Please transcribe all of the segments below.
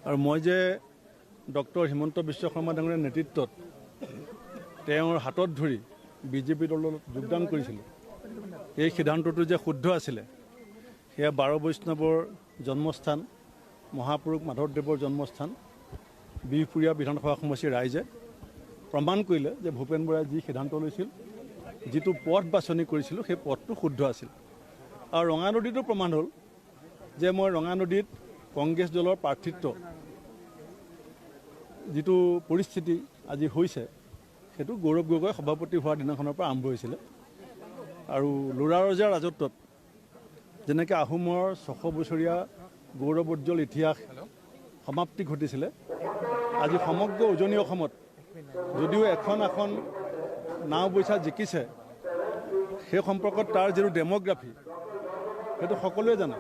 আৰু মই যে ডক্টৰ হিমন্ত বিশ্ব শৰ্মা ডাঙৰীয়াৰ নেতৃত্বত তেওঁৰ হাতত ধৰি বিজেপি দলত যোগদান কৰিছিলোঁ, এই সিদ্ধান্তটো যে শুদ্ধ আছিলে, সেয়া বাৰ বৈষ্ণৱৰ জন্মস্থান, মহাপুৰুষ মাধৱদেৱৰ জন্মস্থান বিহপুৰীয়া বিধানসভা সমষ্টিৰ ৰাইজে প্ৰমাণ কৰিলে যে ভূপেন বৰাই যি সিদ্ধান্ত লৈছিল, যিটো পথ বাছনি কৰিছিলোঁ, সেই পথটো শুদ্ধ আছিল। আৰু ৰঙানদীতো প্ৰমাণ হ'ল যে মই ৰঙানদীত কংগ্ৰেছ দলৰ প্ৰাৰ্থিত্ব যিটো পৰিস্থিতি আজি হৈছে, সেইটো গৌৰৱ গগৈ সভাপতি হোৱাৰ দিনাখনৰ পৰা আৰম্ভ হৈছিলে। আৰু ল'ৰা ৰজাৰ ৰাজত্বত যেনেকৈ আহোমৰ 600 বছৰীয়া গৌৰৱোজ্জ্বল ইতিহাস সমাপ্তি ঘটিছিলে, আজি সমগ্ৰ উজনি অসমত যদিও এখন আসন নাওবৈচা জিকিছে, সেই সম্পৰ্কত তাৰ যিটো ডেম'গ্ৰাফি সেইটো সকলোৱে জানে।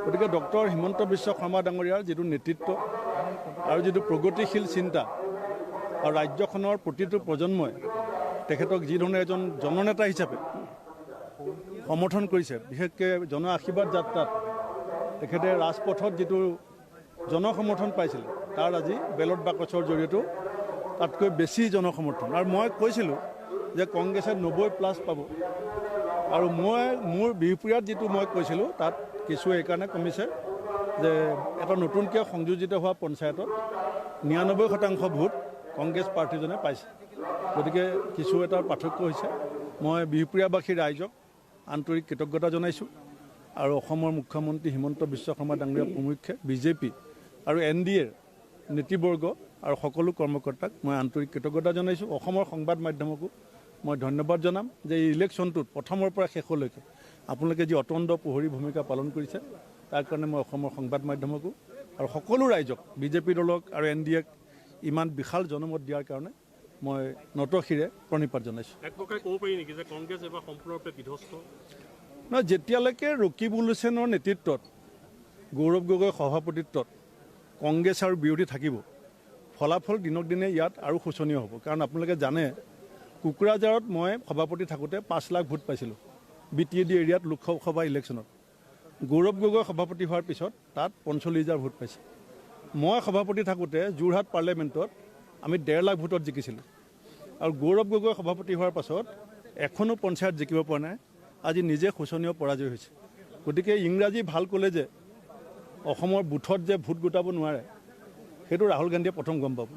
গতিকে ডক্টৰ হিমন্ত বিশ্ব শৰ্মা ডাঙৰীয়াৰ যিটো নেতৃত্ব আৰু যিটো প্ৰগতিশীল চিন্তা আৰু ৰাজ্যখনৰ প্ৰতিটো প্ৰজন্মই তেখেতক যিধৰণে এজন জননেতা হিচাপে সমৰ্থন কৰিছে, বিশেষকৈ জন আশীৰ্বাদ যাত্ৰাত তেখেতে ৰাজপথত যিটো জনসমৰ্থন পাইছিলে, তাৰ আজি বেলট বাকচৰ জৰিয়তেও তাতকৈ বেছি জনসমৰ্থন। আৰু মই কৈছিলোঁ যে কংগ্ৰেছে 90+ পাব, আৰু মই মোৰ বিহপুৰীয়াত যিটো মই কৈছিলোঁ তাত কিছু এইকাৰণে কমিছে যে এটা নতুনকৈ সংযোজিত হোৱা পঞ্চায়তত 99% ভোট কংগ্ৰেছ প্ৰাৰ্থীজনে পাইছে, গতিকে কিছু এটা পাৰ্থক্য হৈছে। মই বিহপুৰীয়াবাসী ৰাইজক আন্তৰিক কৃতজ্ঞতা জনাইছোঁ আৰু অসমৰ মুখ্যমন্ত্ৰী হিমন্ত বিশ্ব শৰ্মা ডাঙৰীয়া প্ৰমুখ্যে বিজেপি আৰু এন ডি এৰ নেতৃবৰ্গ আৰু সকলো কৰ্মকৰ্তাক মই আন্তৰিক কৃতজ্ঞতা জনাইছোঁ। অসমৰ সংবাদ মাধ্যমকো মই ধন্যবাদ জনাম যে এই ইলেকশ্যনটোত প্ৰথমৰ পৰা শেষলৈকে আপোনালোকে যি অতন্দ্ৰ প্ৰহৰী ভূমিকা পালন কৰিছে, তাৰ কাৰণে মই অসমৰ সংবাদ মাধ্যমকো আৰু সকলো ৰাইজক, বিজেপি দলক আৰু এন ডি এক ইমান বিশাল জনমত দিয়াৰ কাৰণে মই নতশিৰে প্ৰণিপাত জনাইছোঁ। এক প্ৰকাৰে ক'ব পাৰি নেকি যে কংগ্ৰেছ এইবাৰ সম্পূৰ্ণৰূপে বিধ্বস্ত? নহয়, যেতিয়ালৈকে ৰকিবুল হুছেইনৰ নেতৃত্বত, গৌৰৱ গগৈৰ সভাপতিত্বত কংগ্ৰেছ আৰু বিৰোধী থাকিব, ফলাফল দিনক দিনে ইয়াত আৰু শোচনীয় হ'ব। কাৰণ আপোনালোকে জানে, কোকৰাঝাৰত মই সভাপতি থাকোঁতে 5 লাখ ভোট পাইছিলোঁ বি টি এ ডি এৰিয়াত লোকসভা ইলেকশ্যনত। গৌৰৱ গগৈ সভাপতি হোৱাৰ পিছত তাত 45 হাজাৰ ভোট পাইছে। মই সভাপতি থাকোঁতে যোৰহাট পাৰ্লিয়ামেণ্টত আমি 1.5 লাখ ভোটত জিকিছিলোঁ, আৰু গৌৰৱ গগৈ সভাপতি হোৱাৰ পাছত এখনো পঞ্চায়ত জিকিব পৰা নাই, আজি নিজে শোচনীয় পৰাজয় হৈছে। গতিকে ইংৰাজী ভাল ক'লে যে অসমৰ বুথত যে ভোট গোটাব নোৱাৰে, সেইটো ৰাহুল গান্ধীয়ে প্ৰথম গম পাব।